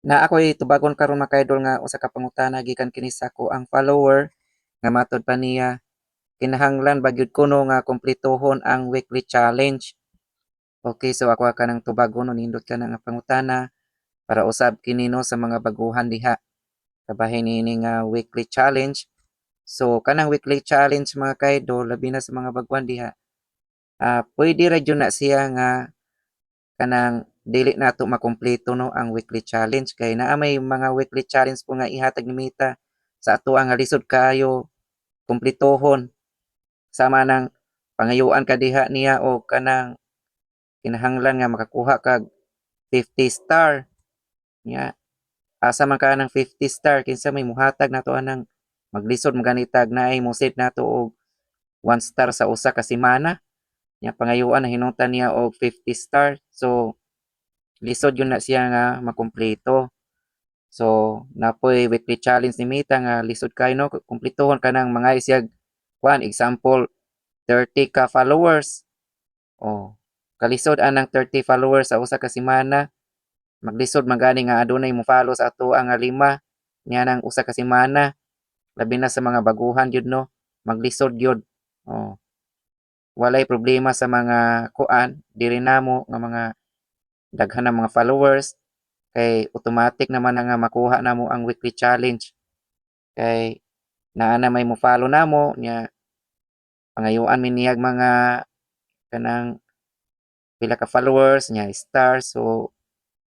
Na ako'y tubagon karon, mga kaidol, nga usa ka pangutana gikan kini sa akoang follower nga matod pa niya, kinahanglan ba gyud kuno nga kumpletohon ang weekly challenge? Okay, so ako ka nang tubagon no, nindot ka na nga pangutana para usab kini no sa mga baguhan diha. Kabahin niini nga weekly challenge. So kanang weekly challenge, mga kaidol, labi na sa mga baguhan diha. Pwede ra jud na siya nga kanang dili nato makumpleto no ang weekly challenge kay naa may mga weekly challenge po nga ihatag ni Meta sa ato nga lisod kaayo kumpletohon, sama nang pangayuan ka diha niya o kanang kinahanglan nga makakuha kag 50 star nya. Asa man ka ng 50 star? Kinsa may muhatag nato anang? Maglisod man ganitag naay mo-set nato og 1 star sa usa ka semana nya, pangayuan na hinungtan niya og 50 star. So lisod yun na siya nga makumpleto. So napoy weekly challenge ni Meta nga lisod kaayo no kumpletohon, kanang mga siyag kuan, example, 30 ka followers. Oh, kalisod anang 30 followers sa usa ka semana. Maglisod man gani nga adunay mo follow sa ato nga lima niya nang usa ka semana, labi na sa mga baguhan gyud no, maglisod gyud. Oh, walay problema sa mga kuan diri namo nga mga daghan na mga followers kay automatic naman na nga makuha namo ang weekly challenge kay naa na may mo follow namo nya, pangayuan mi niyag mga kanang pila ka followers nya, stars, so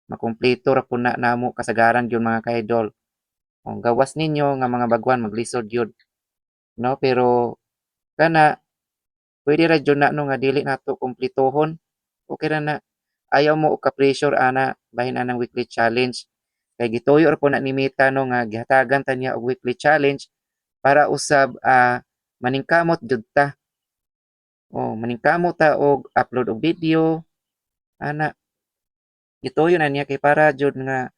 makumpleto ra pud na namo kasagaran gyud, mga kaidol. O gawas ninyo nga mga baguhan, maglisod gyud no, pero kana pwede ra jud na no nga dili nato kumpletohon, okay ra na. Ayaw mo og ka-pressure ana bahin anang weekly challenge kay gituyo ra po na ni Meta no nga gihatagan ta niya og weekly challenge para usab maningkamot jud ta. Oh, maningkamot ta og upload og video ana. Gituyo na niya kay para jud nga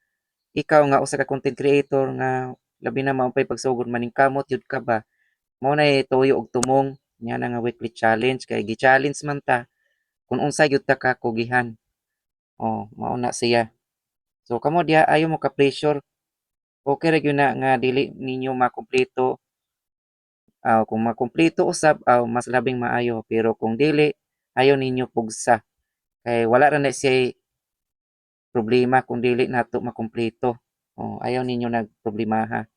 ikaw nga usa ka content creator nga labi na mao pay pagsugod, maningkamot jud ka ba. Mao nay tuyo og tumong niya na nga weekly challenge kay gi-challenge man ta kung unsa gyud ta ka kugihan. Oh, mao na siya. So kamo diha, ayaw mo ka-pressure. Okay ra gyud na nga dili ninyo makumpleto. Kung makumpleto usab, mas labing maayo, pero kung dili, ayaw ninyo pugsa kay wala ra na siya'y problema kung dili nato makumpleto. Oh, ayaw ninyo nagproblemaha.